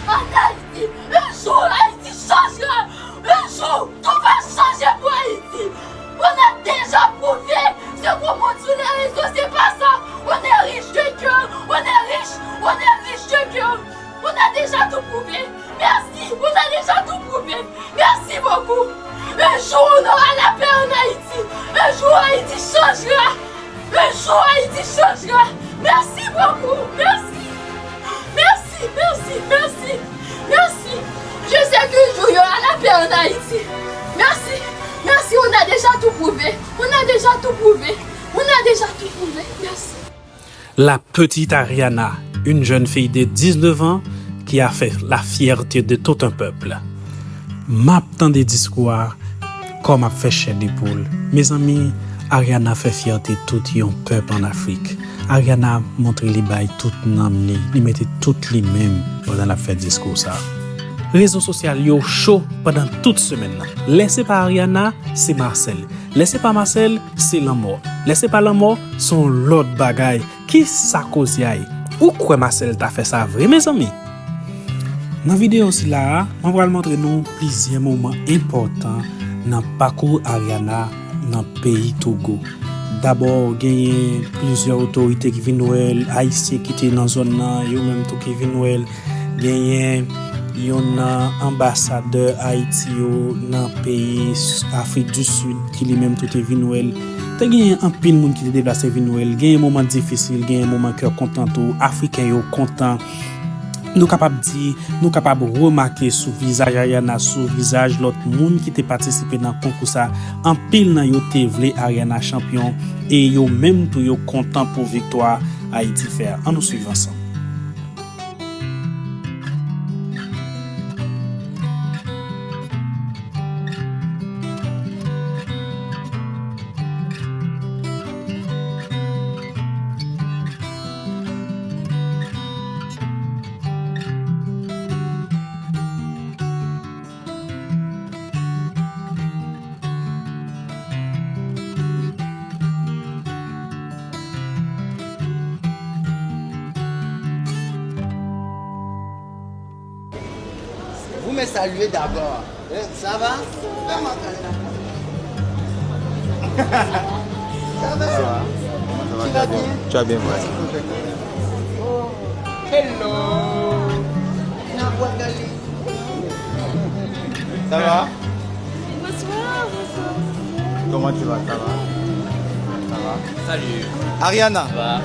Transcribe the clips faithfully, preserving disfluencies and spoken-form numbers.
An Ayiti, un jour Ayiti chanjera. Un jour, tout va changer pour Haïti. On a déjà prouvé ce qu'on montre sur les réseaux, c'est pas ça. On est riche de cœur, on est riche, on est riche de cœur. On a déjà tout prouvé. Merci, on a déjà tout prouvé. Merci beaucoup. Un jour, on aura la paix en Haïti. Un jour, Haïti changera. Un jour, Haïti changera. Merci beaucoup. Merci. Merci, merci, merci. Merci. Je sais qu'un jour, il y aura la paix en Haïti. Merci. Merci, on a déjà tout prouvé. On a déjà tout prouvé. On a déjà tout prouvé. Merci. La petite Ariana, une jeune fille de dix-neuf ans qui a fait la fierté de tout un peuple. M ap tande diskou a, kò m ap fè chè de poul. Mezanmi, Ariana fè fyète tout yon pèp ann Afrik. Ariana montre li bay tout nanm li, li mete tout li menm pandan l ap fè diskou sa. Rezo sosyal yo cho pandan tout semèn nan. Lè se pa Ariana, se Marcel. Lè se pa Marcel, se lanmò. Lè se pa lanmò, se yon lòt bagay. Kisa koze a ye? Ou kwè Marcel ta fè sa vre, mezanmi? Nan videyo sila a, mwen pral montre nou plizyè moman enpòtan nan pakou Ariana nan peyi Togo. Dabò, genyen plizyè otorite ki vin wè l, Ayisyen ki te nan zòn nan, yo menm tou ki vin wè l. Genyen youn nan anbasadè Ayiti yo nan peyi S-, Afrik di Sid ki li menm tou te vin wè l. Te genyen anpil moun ki te deplase vin wè l. Genyen moman difisil, genyen moman kè kontan tou. Afriken yo kontan. Nou kapab di, nou kapab remake sou vizaj Ariana, sou vizaj lòt moun ki te patisipe nan konkou sa, anpil nan yo te vle Ariana chanpyon e yo menm tou yo kontan pou viktwa Ayiti fè a. Ann nou swiv ansanm. Vous me saluez d'abord. Hein, ça va? Fais-moi câlin. Ça va? Ça va? Tu vas bien? Tu vas bien, ouais. Hello. Na bwa kale. Ça va? Bonsoir, bonsoir. Comment tu vas? Ça va? Ça va? Salut. Ariana, ça va?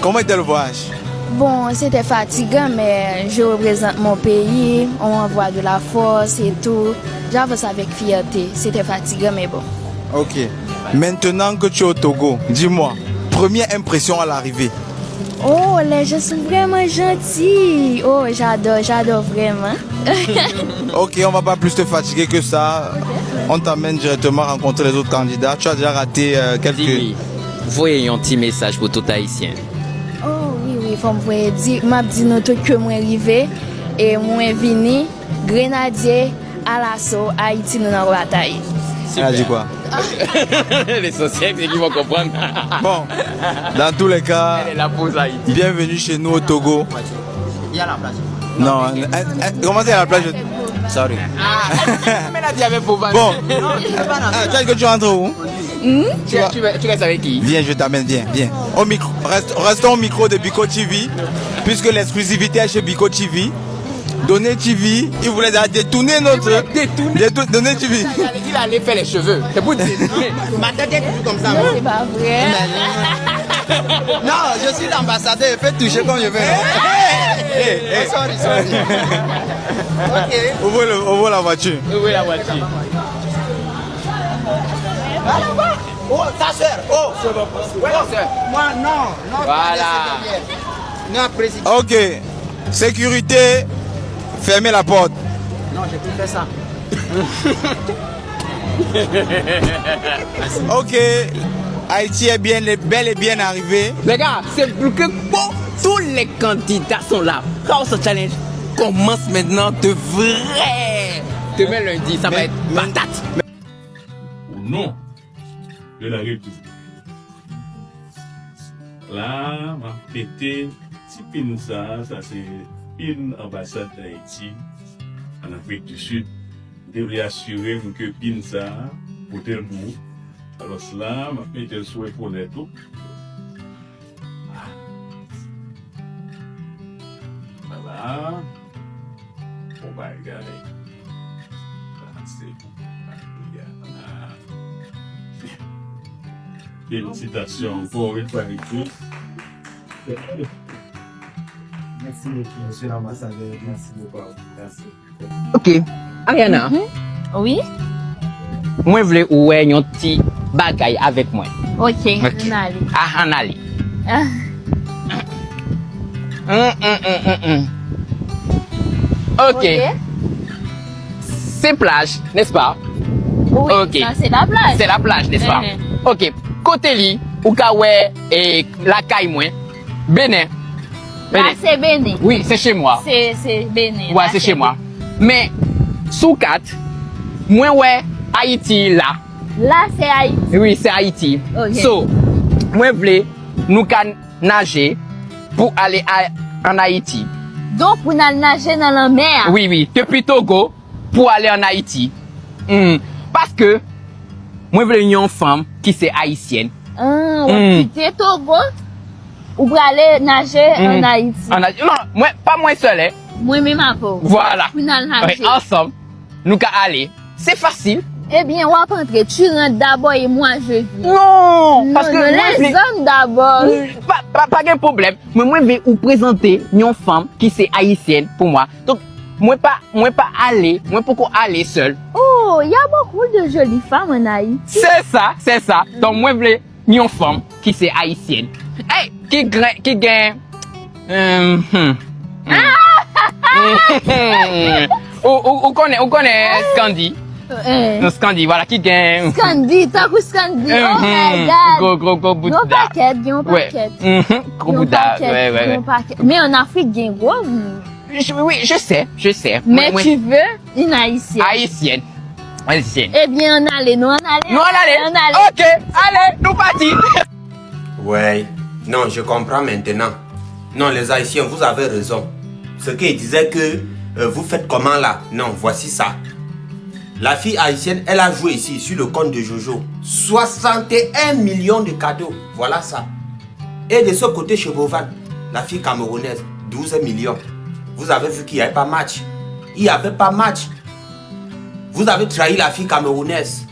Comment était le voyage? Bon, c'était fatigant, mais je représente mon pays, on m'envoie de la force et tout. J'avance avec fierté. C'était fatigant, mais bon. Ok. Maintenant que tu es au Togo, dis-moi, première impression à l'arrivée. Oh, les gens sont vraiment gentils. Oh, j'adore, j'adore vraiment. Ok, on va pas plus te fatiguer que ça. On t'amène directement rencontrer les autres candidats. Tu as déjà raté, euh, quelques... Jimmy, voyez un petit message pour tout Haïtien. Oh, wi, wi, fò m voye di, m ap di nou tout ke mwen rive e mwen vini. Grenadye, alaso, Ayiti, nou nan batay. Elle a dit quoi? L'essentiel, c'est qu'ils vont comprendre. Bon, dans tous les cas, elle est là pour Haïti. Bienvenue chez nous au Togo. Il y a la place. Non, hein, hein, comment c'est la plage? Sorry. Ah, mais là, tu avais pour... Bon, ah, tu as dit que tu rentres où? Hmm? Tu, tu, tu restes avec qui? Viens, je t'amène, viens, viens. Au micro, reste, restons au micro de Biko T V, puisque l'exclusivité est chez Biko T V. Donné T V, il voulait détourner notre... Il voulait détourner. Détou-, Donné T V. Il allait, il allait faire les cheveux. C'est pour détourner. Ma tête est toujours comme ça, moi. C'est pas vrai. Non, je suis l'ambassadeur, je peux toucher comme je veux. Hey, hey, hey. Oh, sorry, sorry. Ok. Ouvrez le, ouvrez la voiture. Ouvrez la voiture. Oh, ta sœur. Oh. Ouais, ta sœur. Moi, non, non, voilà. Pas de cette manière. Non, président. Ok. Sécurité, fermez la porte. Non, j'ai plus fait ça. Ok. Haïti est bien, bel et bien arrivé. Les gars, c'est bloqué. Bon, tous les candidats sont là. Chaos Challenge commence maintenant de vrai. Demain lundi, ça va être patate. Au nom de la République. La, m ap pete ti pin sa, sa se Pin anbasad Dayiti ann Afrik di Sid. M te vle asire m ke pin sa a pote l pou ou. Alòs la, m ap mete l sou epolèt ou. Vwala. Bon bagay. Sa se pou bagay la. Felisitasyon ankò, wi, pa ekri. Mèsi bokou, mesye lanbasadè. Mèsi bokou. Mèsi. Ok. Ariana, wi. Mwen vle ou wè yon ti bagay avèk mwen. Ok, ok, ann ale. Ah, ann ale. Ah. Hum, hum, hum, hum, hum. Ok. Ok. Se plaj, n'est-ce pas? Wi, ok. Sa se la plaj. C'est la plage, n'est-ce pas? Mhm. Ok. Kote li, ou ka wè, eh, lakay mwen. Benen. La, Benen. Se Benen. Wi, se chez moi. Se, se Benen. Wi, se chez moi. Men, sou kat, mwen wè Ayiti la. La, se Ayiti. Wi, se Ayiti. Ok. So, mwen vle nou ka naje pou ale a, ann Ayiti. Donk, pou n al naje nan lanmè a. Wi, wi. Depi Togo, pou ale ann Ayiti. Hmm. Paske mwen vle yon fanm ki se ayisyèn. Ah, w ap kite Togo, ou prale naje ann Ayiti. Ann Ayiti. Non, mwen, pa mwen sèl, hein. Mwen menm avè w. Vwala. Pou n al naje. Wi, ansanm, nou ka ale. Se fasil. Ebyen, w ap antre, tu rentres d'abord et moi je viens. Non, paske non, mwen vle les hommes d'abord. Pa, pa, pa gen pwoblèm. Mwen, mwen vle ou prezante yon fanm ki se ayisyèn pou mwen. Donk, mwen pa, mwen pa ale, mwen poko ale sèl. Oh, il y a beaucoup de jolies femmes en Haïti. Se sa, se sa. Donk, mwen vle yon fanm ki se ayisyèn. Ey, ki gen, ki gen, hmm, hmm, hmm. Ou, ou, ou konnen, ou konnen Scandy? Eh. Non, Scandy, vwala, ki gen Scandy, tankou Scandy. Oh my God. Gwo, gwo, gwo bouda. Gen yon pakèt, gen yon pakèt. Gwo bouda, wi, wi, wi. Gen yon pakèt. Men ann Afrik, gen gwo moun. Je, oui, je sais, je sais. Mais tu veux une haïtienne. Haïtienne. Haïtienne. Ebyen, ann ale, nou ann ale. Nou ann ale. Ann ale. Ok, ale, nou pati. Ouais. Non, je comprends maintenant. Non, les Haïtiens, vous avez raison. Ce qu'ils disaient que, euh, vous faites comment là? Non, voici ça. La fille haïtienne, elle a joué ici sur le compte de Jojo. Soixante et un millions de cadeaux. Voilà ça. Et de ce côté, chez Bovan, la fille camerounaise, douze millions. Vous avez vu qu'il n'y avait pas match. Il n'y avait pas match. Vous avez trahi la fille camerounaise.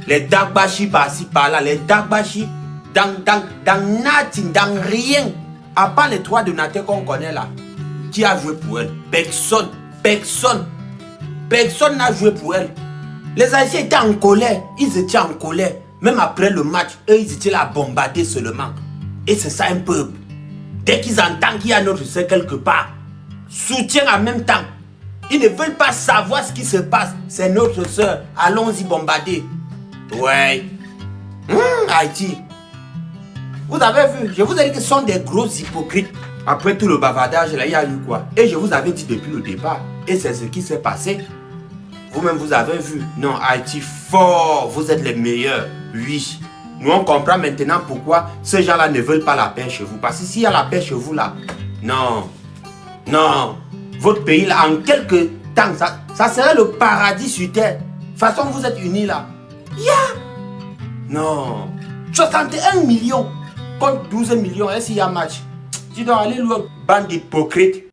Les Dagbashi par-ci, par-là. Les Dagbashi dans, dans, dans nothing, dans rien. À part les trois donateurs qu'on connaît là, qui a joué pour elle? Personne. Personne. Personne n'a joué pour elle. Les Haïtiens étaient en colère. Ils étaient en colère. Même après le match, eux, ils étaient là à bombarder seulement. Et c'est ça un peuple. Dès qu'ils entendent qu'il y a notre sœur quelque part, soutien en même temps. Ils ne veulent pas savoir ce qui se passe. C'est notre sœur. Allons-y bombarder. Ouais. Hmm, Haïti. Vous avez vu, je vous ai dit que ce sont des gros hypocrites. Après tout le bavardage, là, il y a eu quoi? Et je vous avais dit depuis le départ. Et c'est ce qui s'est passé. Vous-même, vous avez vu. Non, Haïti fort, vous êtes les meilleurs. Oui. Nous, on comprend maintenant pourquoi ces gens-là ne veulent pas la paix chez vous. Parce que s'il y a la paix chez vous, là, non, non, votre pays, là, en quelques temps, ça, ça serait le paradis sur terre. Façon, vous êtes unis, là. Ya! Non. Soixante et un millions contre douze millions. Est-ce qu'il y a match? Dis donc, allez louer, bande d'hypocrites.